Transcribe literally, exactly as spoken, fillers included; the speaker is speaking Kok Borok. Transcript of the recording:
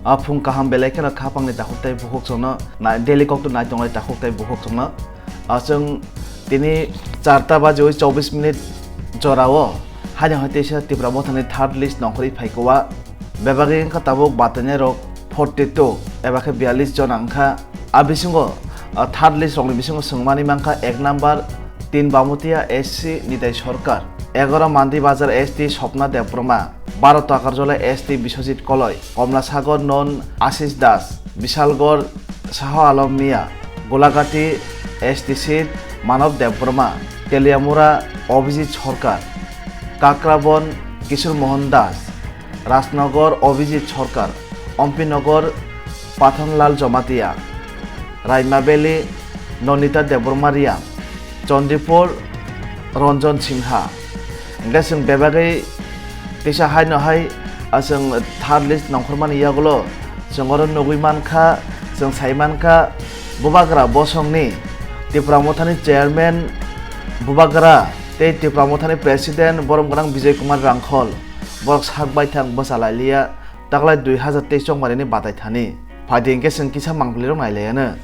A phung kaham belai kheno khapangni takhuk tei bukhuk chwngno nai-, daily kokto nai tonglai takhuk tei bukhuk chwngno. A chwng tini charta bajiwi chobbish minute jorao haino hai teisa Tipra Mothani third list nongkhorwi phaikha. Bebagwi wngkha tabuk batainairok forty two eba khe biyallis jona wngkha. A bisingo, a, third list rokni bisingo swngmani mankha ek number Tin Bamutia S C Nitai Sarkar, egaroh Mandi Bazar S T Swapna Debbarma, baro Takarjala S T Biswajit Koloi, Komlasagor non Ashish Das, Bishalgarh Shah Alam Mia, Golagati S T seat Manav Debbarma, Teliamura Abhijit Sarkar, Kakrabon Kishore Mohan Das, Rajnagar Abhijit Sarkar, Ampinagar Pathanlal Jamatia, Raima Valley Nonita Debbarma Reang, Chandipur Ranjan Singha. Hingke chwng bebagwi teisa haino hai, a, chwng third list nongkhormani yagulo chwng oro nugwi mankha, chwng sai mankha, Bubagra bosongni Tipra Mothani chairman Bubagra tei Tipra Mothani president borom gwnang Bijay Kumar Rangkhol borok sak baithang bwsa lailiya, taklai dui hazar teis chongmani batai thani. Phaidi hingke chwng kisa mangpilirok nailaiano.